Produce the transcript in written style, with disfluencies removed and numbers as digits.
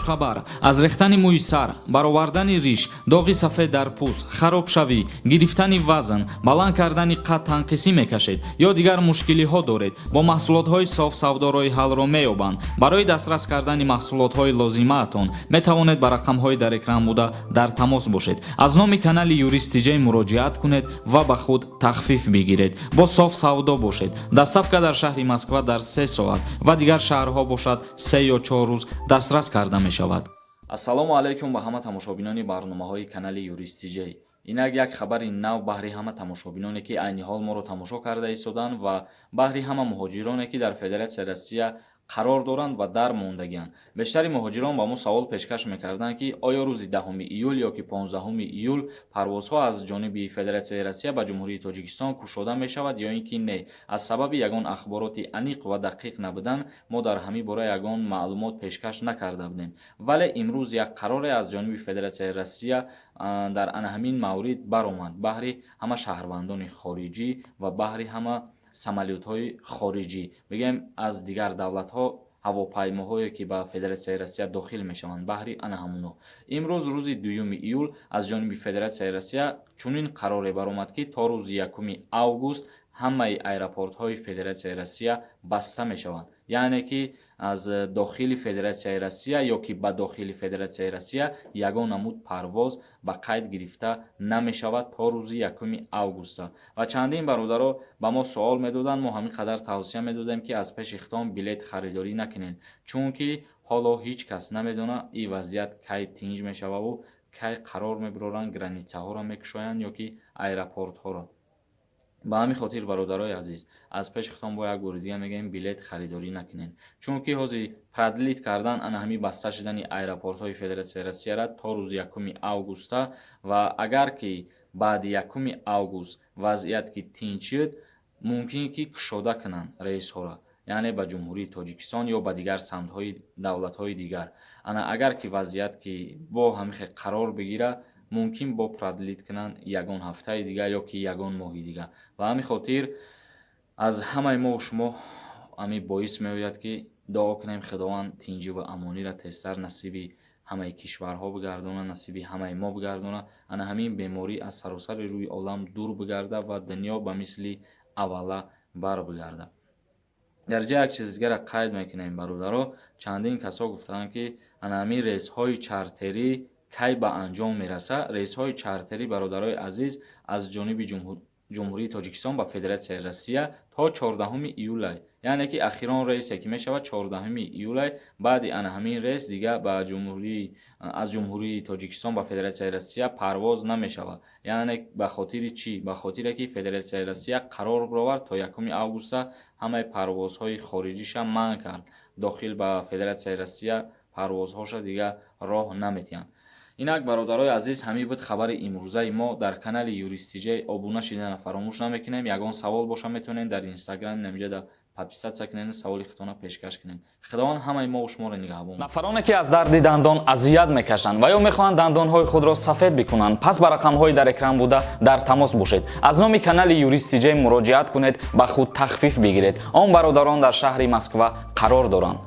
Хушхабар: аз рехтани мӯи сар, баровардани риш, доғи сафед дар пӯст, харобшавӣ, гирифтани вазн, баланд кардани қад танқисӣ мекашед ё дигар мушкилиҳо доред, бо маҳсулотҳои Соф Савдо роҳи ҳаллро меёбанд. Барои дастрас кардани маҳсулотҳои лозимаатон метавонед ба рақамҳои дар экран буда дар тамос бошед. Аз номи канали Юрист Тиҷей муроҷиат кунед ва ба худ тахфиф бигиред. Бо Соф Савдо бошед. Доставка дар шаҳри Москва дар 3 соат ва дигар шаҳрҳо бошад, 3 ё 4 рӯз дастрас карда мешавад. Ассалому алайкум ба ҳама тамошобинони барномаҳои канали Юрист Тиҷей. Инак, як хабари нав баҳри ҳама тамошобиноне, ки айни ҳол моро тамошо карда истоданд, ва баҳри ҳама муҳоҷироне, ки дар Федератсияи Россия қарор доранд ва дар мондагианд. Бештари муҳоҷирон ба мо савол пешкаш мекарданд, ки оё рӯзи 10 июл ё ки 15 июл парвозҳо аз ҷониби Федератсияи Россия ба Ҷумҳурии Тоҷикистон кушода мешавад ё ин ки не. Аз сабаби ягон ахбороти аниқ ва дақиқ набудан, мо дар ҳамин бора ягон маълумот пешкаш накарда будем. Вале имрӯз як қароре аз ҷониби Федератсияи Россия дар ана ҳамин маврид баромад, баҳри ҳама шаҳрвандони хориҷӣ ва баҳри ҳама самолётҳои хориҷӣ, бигӯем, аз дигар давлатҳо ҳавопаймоҳое, ки ба Федератсияи Россия дохил мешаванд, баҳри ана ҳамуно. Имрӯз, рӯзи 2 июл, аз ҷониби Федератсияи Россия чунин қароре баромад, ки то рӯзи 1 август ҳамаи аэропортҳои Федератсияи Россия баста мешаванд, яъне ки аз дохили Федератсияи Россия ё ки ба дохили Федератсияи Россия ягон намуд парвоз ба қайд гирифта намешавад то рӯзи 1 августа. Ва чандин бародаро ба мо суол медоданд. Мо ҳамин қадар тавсия медодем, ки аз пеши хитон билет харидорӣ накунед, чунки ҳоло ҳеҷ кас намедонад, ин вазъият кай тинҷ мешававу кай қарор мебароранд, границаҳоро мекушоянд ё ки аэропортҳоро. Ба ҳамин хотир, бародарои азиз, аз пеши худтон бо як бори дига мегӯем: билет харидорӣ накунед, чунки ҳозир продлить кардан ана ҳамин баста шудани аэропортҳои Федератсияи Россияра то рӯзи 1 августа. Ва агар ки баъди 1 август вазъият ки тинҷ шуд, мумкин ки кушода кунанд рейсҳоро, яъне ба Ҷумҳурии Тоҷикистон ё ба дигар самтҳои давлатҳои дигар. Ана агар ки вазъият ки бо ҳамин хел қарор бигира, мумкин бо продлить кунанд ягон ҳафтаи дигар ё ки ягон моҳи дигар. Ба ҳамин хотир аз ҳамаи мо шумо ҳамин боис меояд, ки дуо кунем, Худованд тинҷӣ ва амониро тезтар насиби ҳамаи кишварҳо бигардонад, насиби ҳамаи мо бигардонад, ана ҳамин беморӣ аз саросари рӯи олам дур бигарда ва дунё ба мисли аввала бар бигарда. Дар ҷа як чизи дигарро қайд мекунем, бародаро. Чандин касо гуфтаанд, ки ана ҳамин рейсҳои чартерӣ кай ба анҷом мерасад. Рейсҳои чартерӣ, бародарои азиз, аз ҷониби Ҷумҳурии Тоҷикистон ба Федератсияи Россия то 14 июлай, яъне ки ахирон рейсе ки мешавад, 14 июлай. Баъди ана ҳамин рейс дига ба ҷумҳурии аз Ҷумҳурии Тоҷикистон ба Федератсияи Россия парвоз намешавад. Яъне ба хотири чӣ? Ба хотире ки Федератсияи Россия қарор баровард, то 1 августа ҳамаи парвозҳои хориҷиша манъ кард, дохил ба Федератсияи Россия парвозҳоша дига роҳ наметиҳанд. Инак, бародарои азиз, ҳамин буд хабари имрӯзаи мо. Дар канали Юрист Тиҷей обуна шидана фаромӯш намекунем. Ягон савол боша, метавонед дар Инстаграм намиҷада подписаться кунед, саволи худтона пешкаш кунед. Худованд ҳамаи мо шуморо нигаҳбон. Нафароне, ки аз дарди дандон азият мекашанд ва ё мехоҳанд дандонҳои худро сафед бикунанд, пас ба рақамҳои дар экран буда дар тамос бошед. Аз номи канали Юрист Тиҷей муроҷиат кунед, ба худ тахфиф бигиред. Он бародарон дар шаҳри Москва қарор доранд.